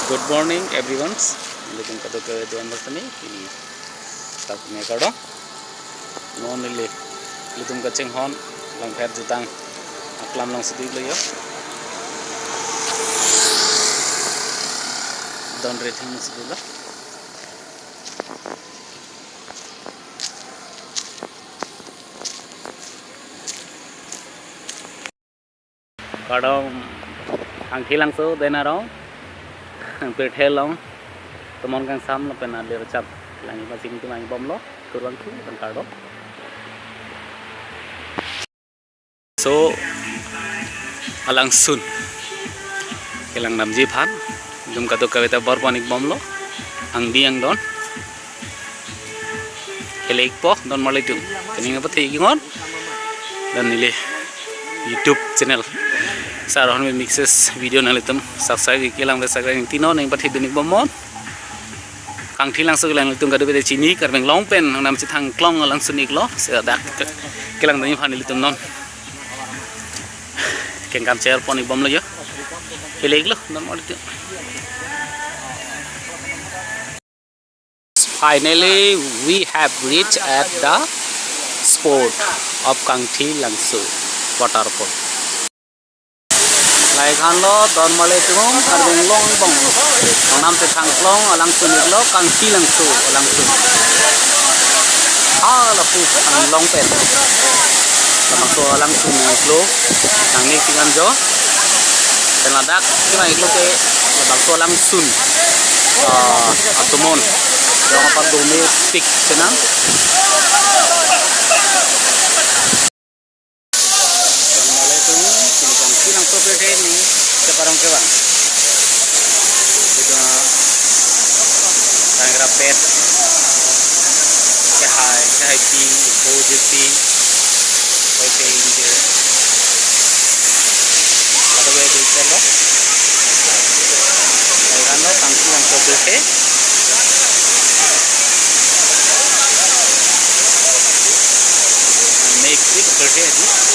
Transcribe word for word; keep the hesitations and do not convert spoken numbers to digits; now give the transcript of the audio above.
Good morning, everyone. Nelitum kadokave do-an bas tame, pini dak ne kardom. Non neli, nelitum kachinghon, Langpher jutang aklam along si dolo jo. Don retheng si dolo. Kardom Kangthilangso dena rong, pirthe along tomon kangsam lapen alir chap lang iba sing tumang bomlo, kurang thu dan kardom. So, alangsun kelang damji aphan, nelitum kadokave ta bor pon-ik bomlo, angdi angdon. Helek po, don marli atum. Kani nangpathe-ik ngon. Dan neli YouTube channel Sir Rohan Mixes video nanglitum subscribe kelang le subscribe ning tino nangpathe dun-ik bomnon. Kangthilangso kelang nelitum kadokave ta chini, Karbi Anglong pen nang nam chethang klong alangsun iklo. Seta dak ke-, kelang damji aphan nelitum non kengkam cher pon-ik bomlo jo. Helek lo, don marli atum. Finally, we have reached at the spot of Kangthilangso waterfall. Lahai khan lo, don marli atum, Karbi Anglong angbong. Nang nam chethang klong alangsun iklo, Kangthilangso alangsun. Hala pu Karbi Anglong pen labangso alangsun iklo, nang nik tingkan jo. Pen ladak kevang iklo ke labangso alangsun, ah, atomon. Dong apar dome tik chenam. Assalamualaikum, sini Kangthilangso pirthe ni cheparong kevang. Video Rangrapet, Kehai, Kehaipi, Ipo Jirpi, Koite Inje. Kadokave dei chelo. Lahai khan lo Kangthilangso pirthe. Make it pirthe di.